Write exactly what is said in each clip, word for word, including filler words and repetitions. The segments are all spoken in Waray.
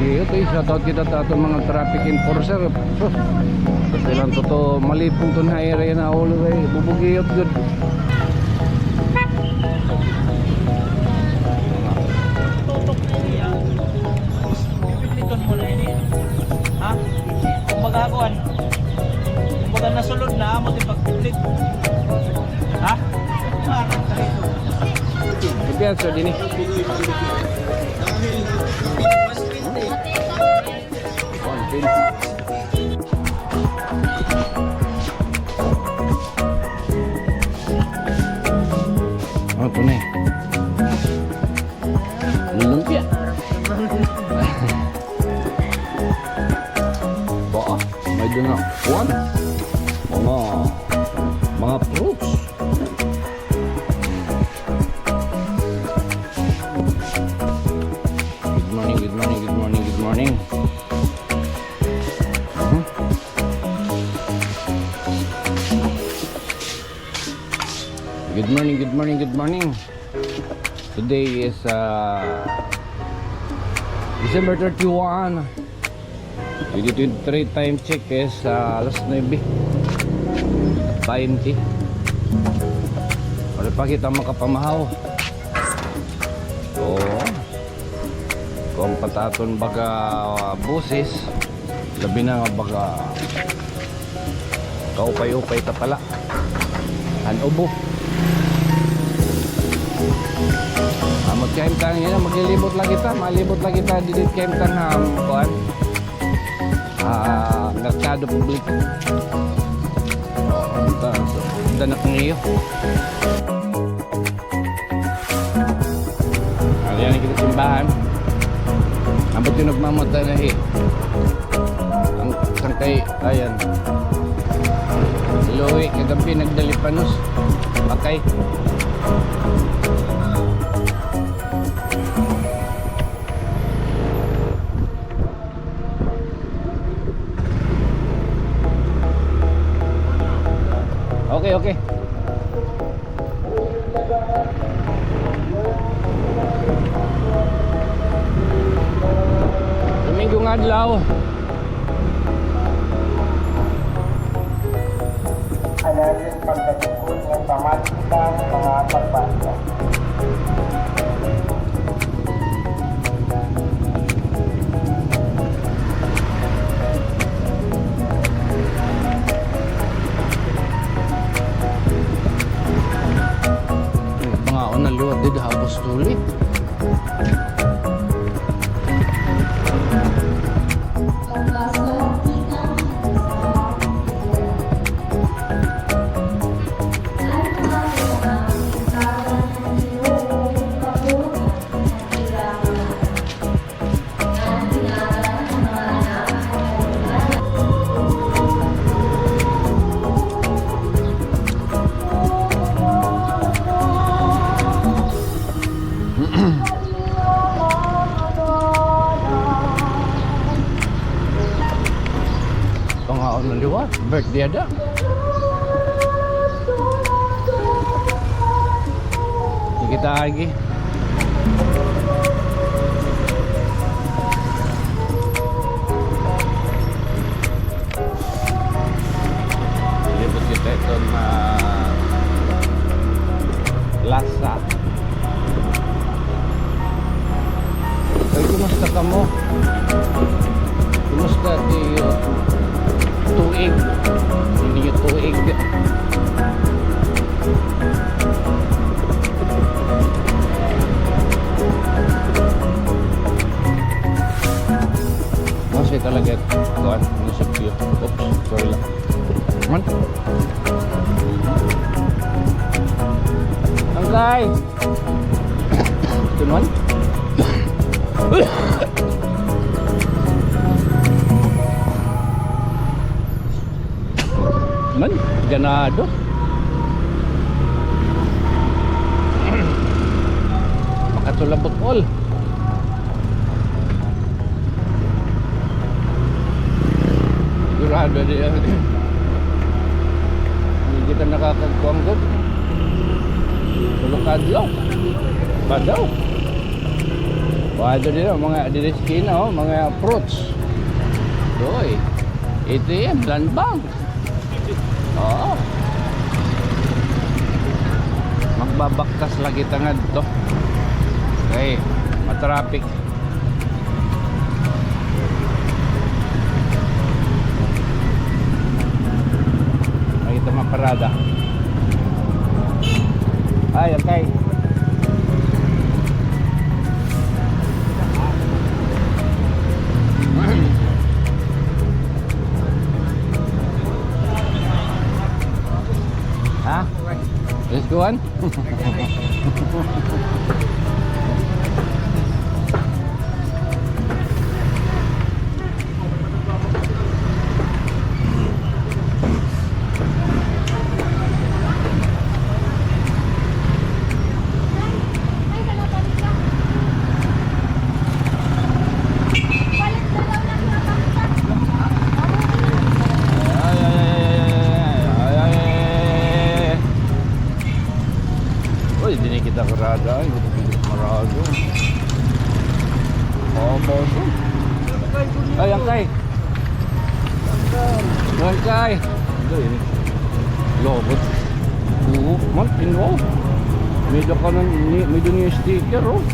Iyo, to, shout out kita ta aton mga traffic enforcer. Sus. Basta lang to, to, malipong to na area na ulo kay bubugiyot gud. Tutok na niya. Pipiton mo na ini. Ha? Kumbaga, kuan. Kumbaga, nasulod na, amo, di pagpiplit. Ha? Ipiyansa din eh. Ano to na eh? Lumpia. Ba, may doon na. Kuan. Mga, mga fruits. Good morning, good morning, good morning, good morning. Mhm. Good morning, good morning, good morning. Today is, uh, December thirty-one, twenty twenty-three. Time check is, uh, alas nuebe baynte. Wala pa kita makapamahaw. Oo. Kuan pa ta aton baga boses, labi na nga baga kaupay-upay ta pala. An ubo. Amo, kaimtan niya, maglilibot la kita, malibot la kita, didit kaimtan ha, kuan. Ah, merkado publiko. Oh, ito, so, danak niyo. Ayan, kita simbahan. Ambot yung nagmamatay na hi. Ang sangkay, ayan. Luwi, kagabi, nagdalipanos. Patay. Okay, okay. Domingo nga adlaw. Anayon pagkatungkol nga pamati sa mga pagbasa. Mga una liwat did ha Apostoli. Pangaon na liwat, birthday ada. Sige ta lagi. Libot kita iton, ah, lasa. Ay, kumusta kamo? Kumusta it iyo tuig? It iyo tuig. Masay talaga, kuan, munisipyo. Oops, sorry lang. Man. Angkay. Ito man. Man, ganado. Makatulabot all. Sigurado di yan. Hindi kita nakakagkuhan gud. Tulog ka diyo. Badaw. Wa, ito dito, mga diri eskina, oh, mga fruits. Doy. A T M, land bank. Oo. Magbabaktas la kita ngadto. Okay, matraffic. Ay, ito maparada. Ay, okay. Ha? Let's go on. Ay, ay, ay, ay, ay, ay, ay, ay, ay, ay, ay. Uy, dini kita karada, ay, marado. Oo, boso. Ay, angkay. Angkay. Ito, eh. Lobot. Oo, man, inwaw. May da ka na, ni-, may da niya sticker, oh.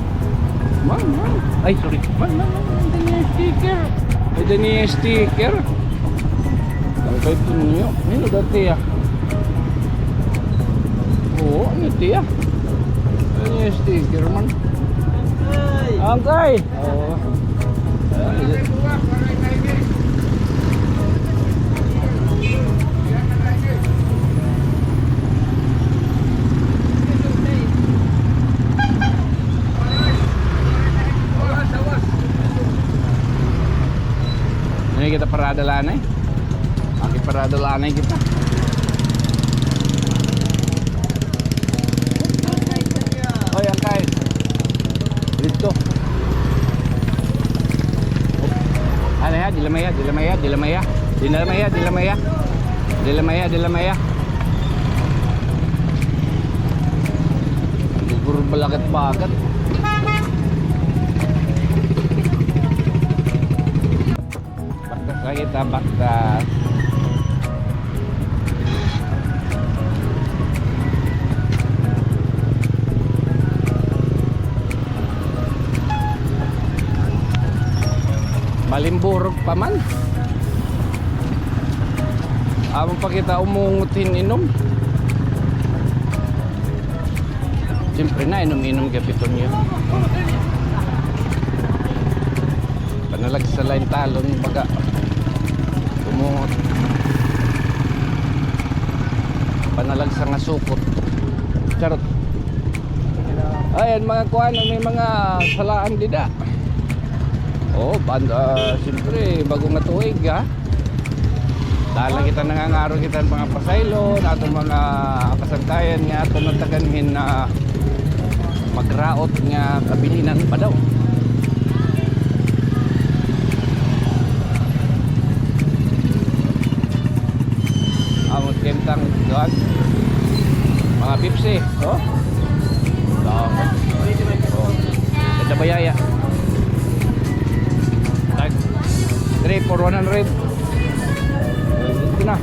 Man, man. Ay, sorry. Man, man, man, may da niya sticker. May da niya sticker. Ang kay Tunyo. Nino dati, ah? Oo, ano tiya? Ano yung sticker man? Angkay! Oo. Ano kita parada la anay? Makiparada la anay kita. Oy, angkay. Dito. Ano ya? Dila maya, dila maya, dila maya. Dila maya, dila maya. Dila maya, dila maya. Siguro balagat-bagat. Baktas la kita, baktas. Malimburog pa man. Amo pa kita umungot hin inom. Siyempre na, inom-inom gihapon niya. Panalagsa la hin talon, baga. Umungot. Panalagsa nga sukot. Charot. Ayan, mga kuan, may mga salaan dida. Oh, banda, siyempre, bag-o nga tuig, ha? Dala kita nangangaro kita mga pasaylo, aton mga kasangkayan nga aton natagan hin, ah, magraot nga kabilinan pa daw. Amo kintang kuan. Mga Pepsi, oh. Oh. Oh. Ganda ba yaya? Tag three for one hundred. Ito na.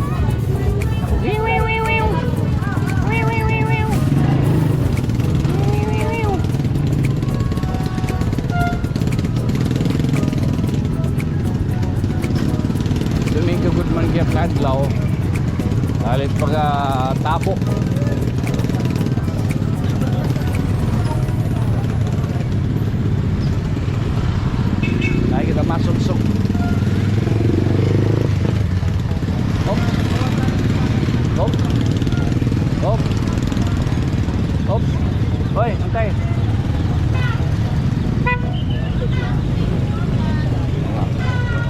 Domingo gud man gihap nga adlaw. Halit pagkatabo. Ay, kita masugsog. Hop. Hop. Hop. Hop. Hoy, angkay.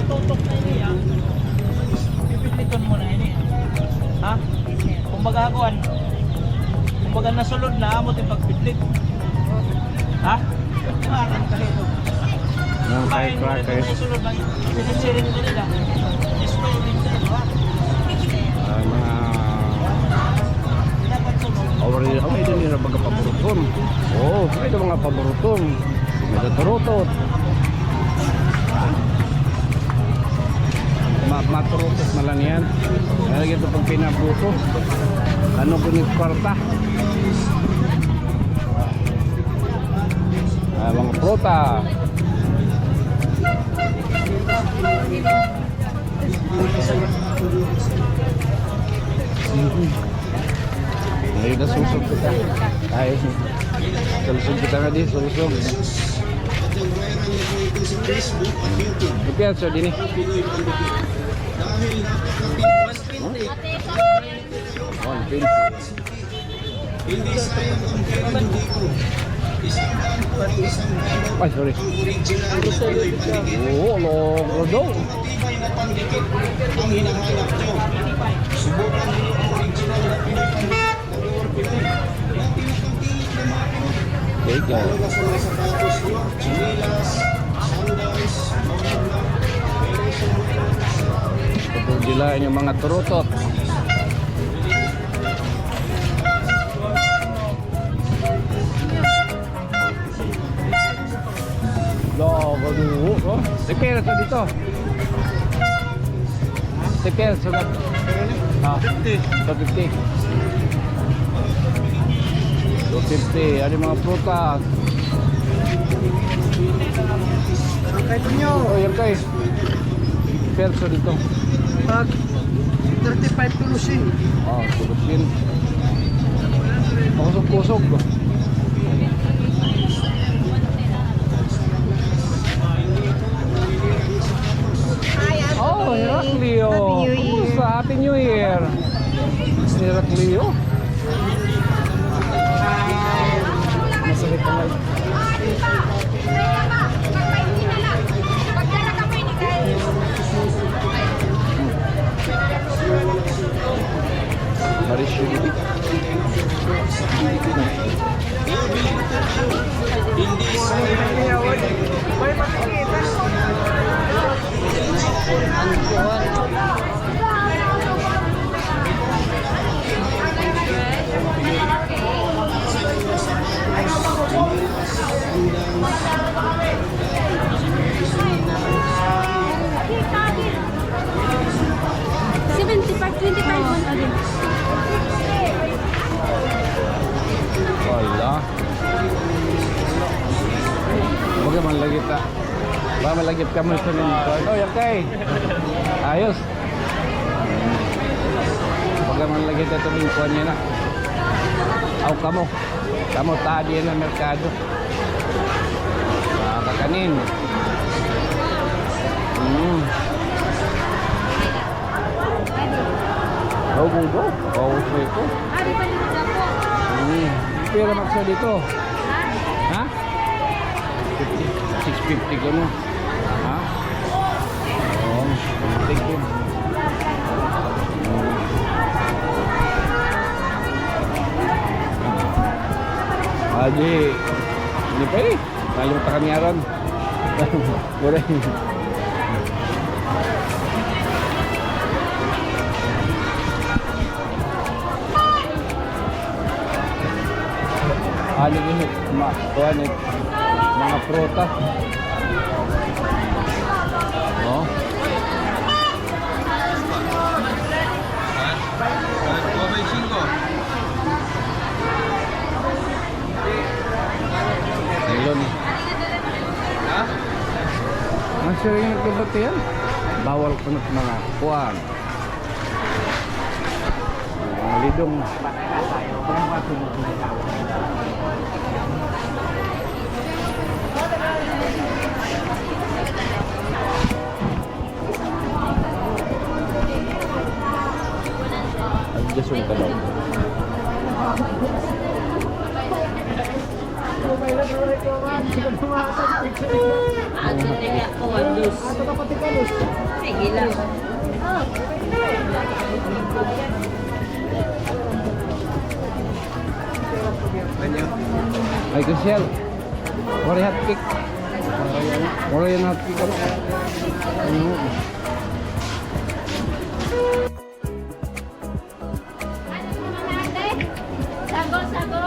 Tutok na ini, ah. Pipiliton mo na ini. Ha? Kumbaga, kuan. Kumbaga, nasulod na amo it pagpidlit. Ha? Kuan ka dito. Yung firecrackers. Nasulod na. Ah, mga awari, oh, ito nila mga paboruton. Oo, ito mga paboruton. Maturutot. Ma-, maturutot man la niyan. Kaya ito pag pinabuto. Ano ko ni kwarta? Ah, mga pruta. Ay, nasusog kita. Ay, sulusog kita nga di, sulusog. Ipiyansa din eh. One twenty. Ay, sorry. Oo, loko daw. There you go. Ito po sila, yung mga turutot. Lo, kadugo, no? Repair sa dito. Repair sa, ah, fifty. Two fifty. Two fifty. Ano yung mga prutas? Ang kayo nyo. Oh, yan kayo. Perso dito. Pag thirty-five to Lucin. Oh, to Lucin. Makusog-kusog. Oh, Heraclio. Happy New Year. Kumusta? Happy New Year. Heraclio. Masakit na. Marisyo. Seventy-five, twenty-five man again. Wala. Baga man lagi ta. Baga man lagi kamo sa mga kuan. Oh, okay. Ayos. Baga man lagi ta ito, kuan niya na. Aw, kamo. Kamo, tadi na merkado. Ah, kakanin. Mm. Aw, bunggo. Aw, ito. Mm. Pira maksa dito? Ha? Fifty, six fifty kuno. Ha? Oo, thank you. Adi, ini pa eh. Lalim ta kami aron. Mura. Ano yun eh? Ma-, kuha ni mga prutas. Oh. Melon. Ha? Ang siring nagbabati yan. Bawal kunot mga kuan. Mga lidong. Adjust yung kalaw. Ato na nga po, adjust. Sige lang. Ay, Kusyal. Waray hotcake. Waray an hotcake, ano? Mm. Sago, sago.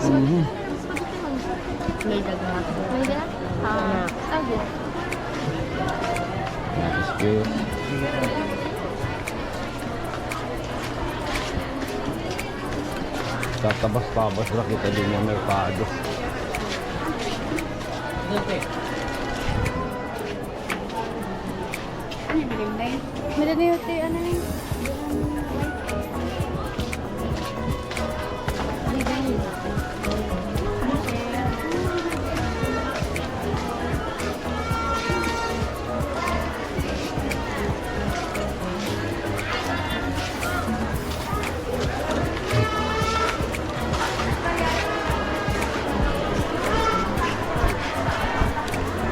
Mhm. May daga. May daga? Ah, okay. Excuse. Tatabas-tabas la kita dinhi ha merkado. Ano yung biling na yun? Meron na yun, te, ano yun?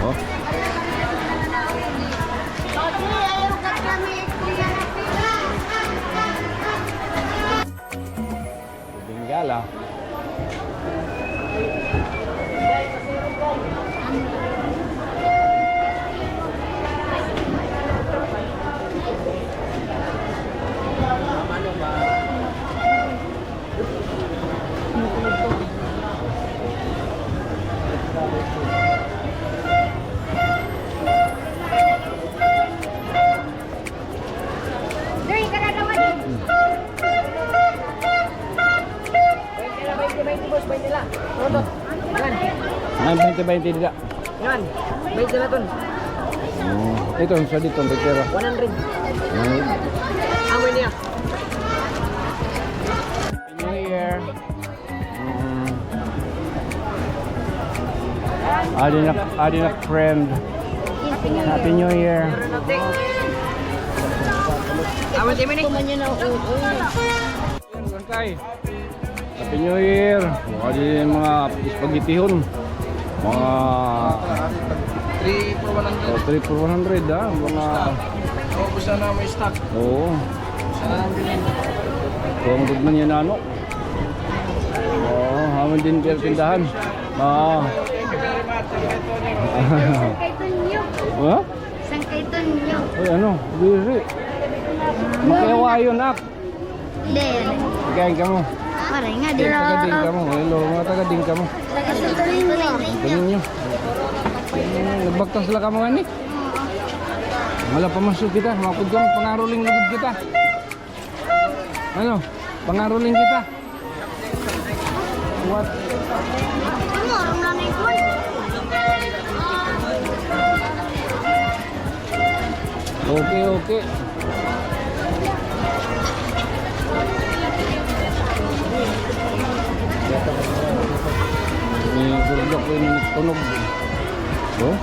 Oh. Bengala. Diri, kada naman. Baynte la, baynte, baynte, boss, baynte la. Ano to? Yan. Yan, baynte, baynte dida. Yan. Baynte la ton. Oh, ito, sa dito, baynte la. One hundred. One hundred. Amo niya. New Year. Mm. Adi na, adi na, friend. Happy New Year. Awan, di man eh. Happy New Year. Mga di, mga spaghettihon. Mga three for one hundred. Oh, three for one hundred, ha? Mga ubos na, may stock. Oo. Ubos na, bilhin. Kung good man yan, ano? Oo, amin din pero tindahan. Oo. San kay Tonyo? Ha? San kay Tonyo? Ay, ano? Diri. Makayawa yun, nak. Diri. Kain kamo. Waray nga, diri. Taga din kamo. Hello, mga taga din kamo. Taga Santo Niño. Santo Niño. Hmm, nagbaktas la kamo ngani? Wala pa masuk kita. Mapod kamo, pangaruling lugod kita. Ano? Pangaruling kita. What? Okay, okay. May gurgak ko yung tunog. Oh?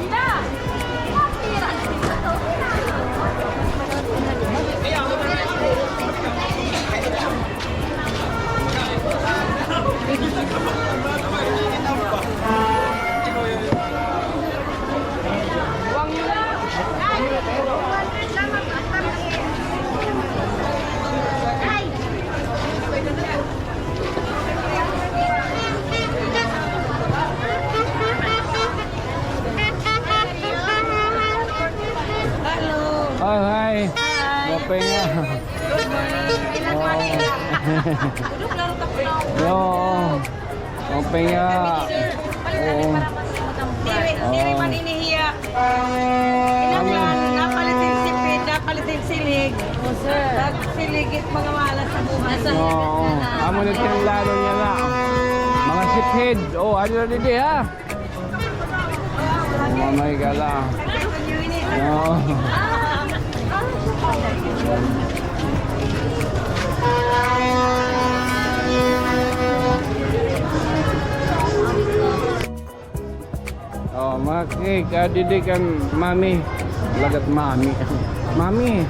Hello. Hi, hi. Hi. Maupay nga. Good morning. Oo. Maupay nga. Oo. Diri, diri man ini hiya. Kinahanglan, napalit hin sipid, napalit hin silig. Silig it mga malas sa buhay. Oo. Amo na tinulano niya na. Mga sipid. Oh, ano na didi, ha? Mamay ka la. Oo. Oh, mga cake, ah, didi kan Mami. Lagat Mami. Mami.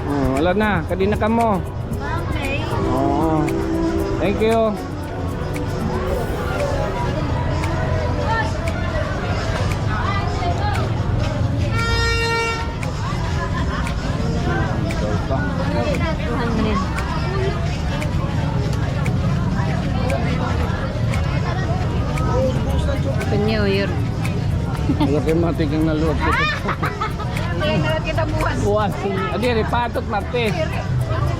Oh, wala na. Kadi na kamo. Okay. Oo. Thank you. Two hundred. Happy New Year. Wala kay matik ang naluto. Buwas. Adi, adi, patot, Martes.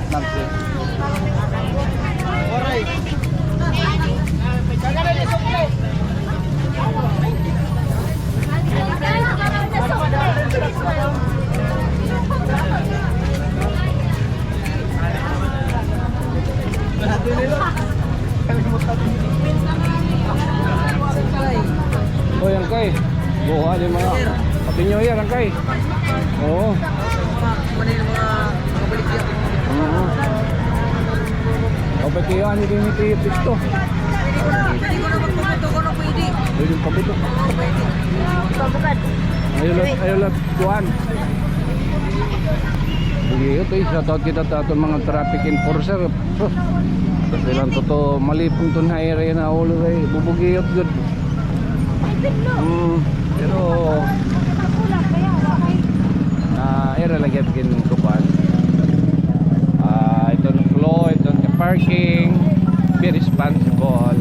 Martes. Oy, Angkay. Buha, di mo na. Happy New Year, Angkay. Oo. Oo. Happy New Year, ni Tito. Pwede pabuto. Ayaw lang, ayaw lang. Kuan. Sige, ito, eh, shout out kita ta aton mga traffic enforcer. Sus, kasi lang totoo, malipong ton ha area na ulo kay bubugiyot gud. Mm, pero, ah, ira lagi at ginkukuan. Ah, iton flow, iton parking, be responsible.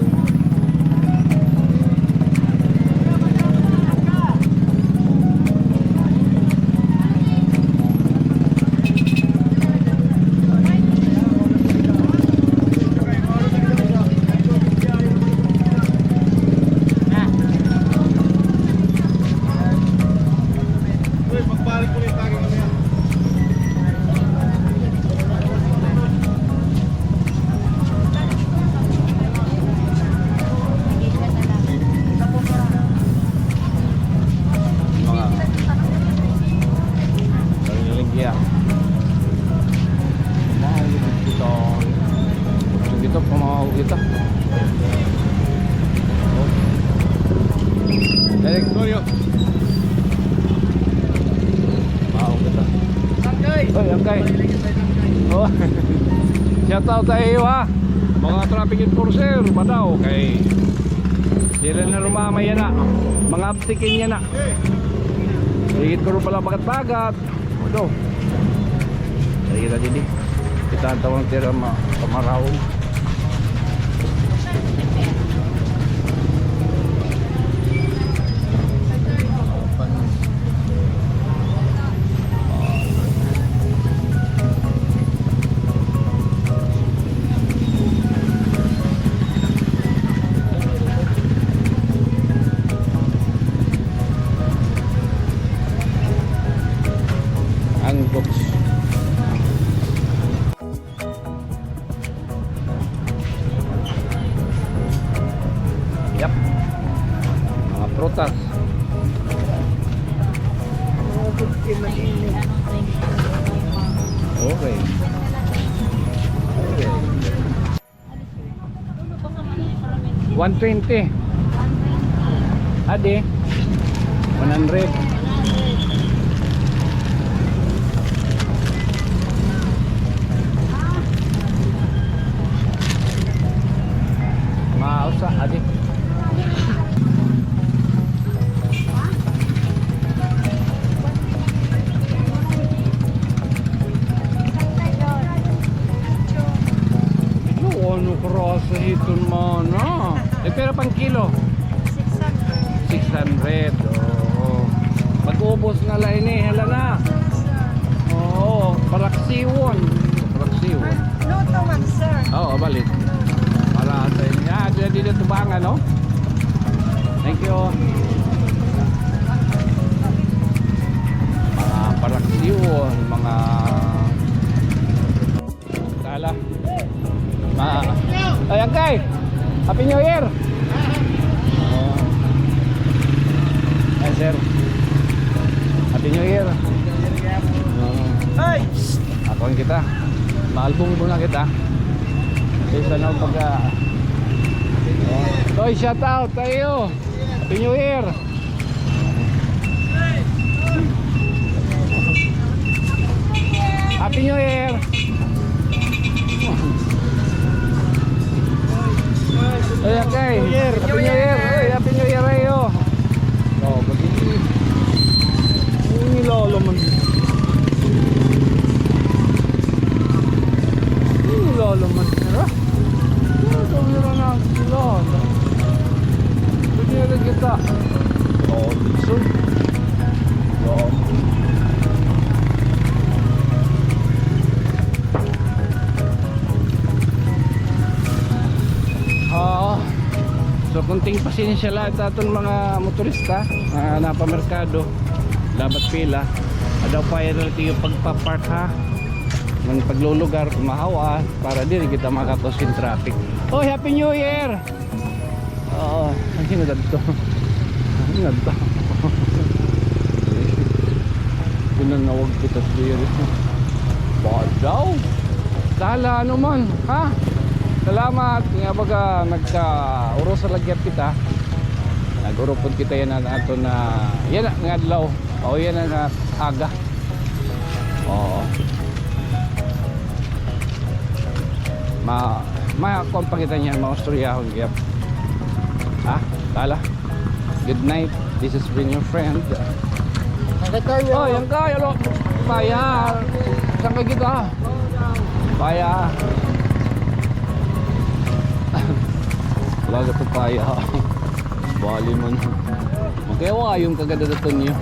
Mga pagligya. Dahil dito, dito, pamahaw kita. Direktoryo. Pamahaw kita. Angkay. Oy, Angkay. Oh. Shout out sa iyo, ha. Mga traffic enforcer, madaw kay diri na rumamay yana. Mga abtikin yana. Higit ko rin pala bagat-bagat. Ito. Ay, kita didi. Kita an tawag tira ma-, pamaraon. Ang books. Yep. Mga prutas. Okay. Okay. One twenty. Adi. One hundred. Mausa, adi. Ano, ano klase hiton, mana? Eh, pero pang kilo? Six hundred. Six hundred, oo. Mag-ubos na la ini, hala na. Oo, paraksiwon. Paraksiwon. Luto man, sir. Oo, balik. Para sa inyo. Ah, dito, dito, tubangan, no? Thank you. Mga paraksiwon, mga Tala. Ma-, ay, Angkay! Happy New Year! Oh. Ay, sir. Happy New Year! Oh. Hey! Ako kita. Maalbong ko na kita. Sa isa na pagka-, oh. Toy, shout out tayo! Happy New Year! Happy New Year! Ay, Angkay. Happy New Year! Ay, Happy New Year, ay, oh. Oh, pag-ibig. Ang nilalaman. Ang nilalaman nila. Ano, ito nila na ang kilala. Pwede na kita. Pasensya la it aton mga motorista, ah, napamerkado, labat pila. Adaw pa yan ito yung pagpapark, ha. Nang paglulugar, kumahaw, ah, para diri kita makakos in traffic. Oh, Happy New Year! Oo, ang hinagad to. Ang hinagad to. Pinangawag kita sa diri. Badaw. Tala, ano man, ha? Salamat. Nga baga, nagka-uros sa lagyat kita. Nag-urupod kita yana ato na, yana nga adlaw. O, yana nga aga. Oo. Ma, ma, kuan pa kita niyan, mga istoryahon gihap. Ha? Tala. Good night. This has been your friend. Nakita niyo? Oh, yan ka, yalo. Paya. Saan ka kita? Paya. Laga to paya. Bali man. Magkayawa yung kagada-daton niyo.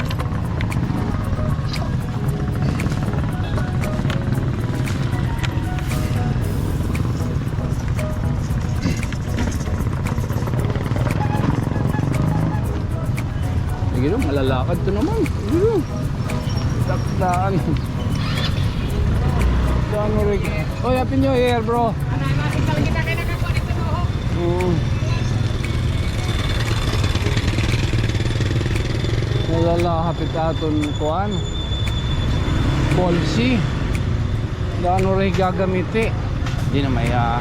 Sige daw, malalakad to naman. Sige daw. Dakdaan. Daan mo rin. Oy, Happy New Year, bro. Oo. Wala la hapit aton kuan. Policy. Daan mo rin gagamiti. Di na may, ah,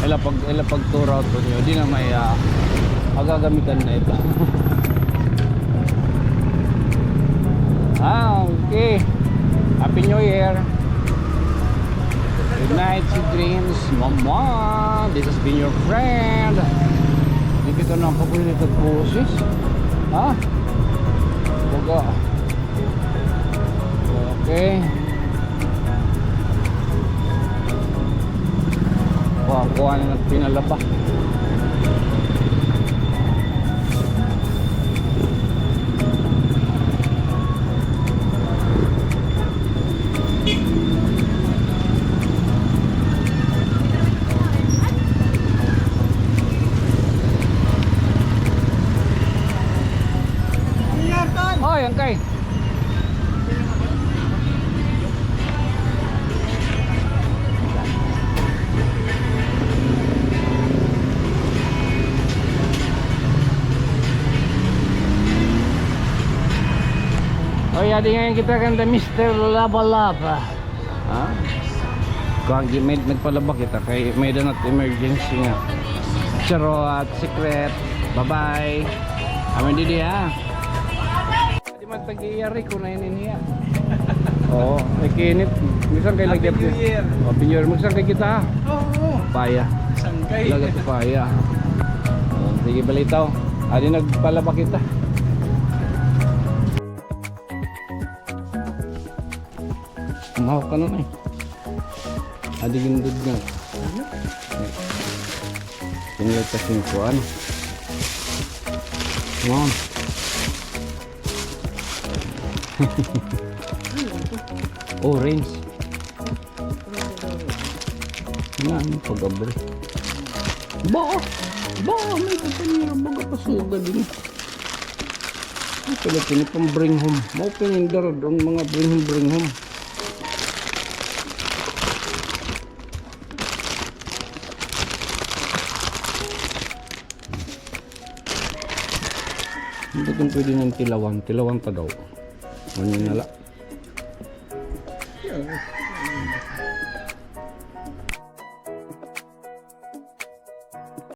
ila pag, ila pagturaw to niyo. Di na may, ah, magagamitan na ito. Ah, okay. Happy New Year. Good night, sweet dreams. Mama, this has been your friend. Hindi kita nakakulit at boses. Ha? Baga. Okay. Kuha, kuha na ng pinalaba. Hoy, angkay. Oy, adi ngayon kita kanda Mister Laba Laba. Ha? Kuan, may, nagpalaba kita kay may-ada na emergency nga. Charot, secret. Bye-bye. Amin didi, ha? Di man tag-iyari ko na inin hiya. Oo, ay kinit. Minsan kay lagi Happy New Year. Happy New Year. Minsan kay kita, ha? Oo. Paya. Sangkay. Laga sa paya. Oh, sige, balitaw. Adi nagpalaba kita. Mahok ka nun eh. Adi gindod nga. Pinilitas yung kuan. Wow. Orange. Nga, ano pag-abri? Ba? Ba? May kapanira. Baga pasuga din. Ang pala ito ni pang bring home. Mao pa yung darad ang mga bring home, bring home. Hindi kung pwede ng tilawan. Tilawan pa daw. Ano na la?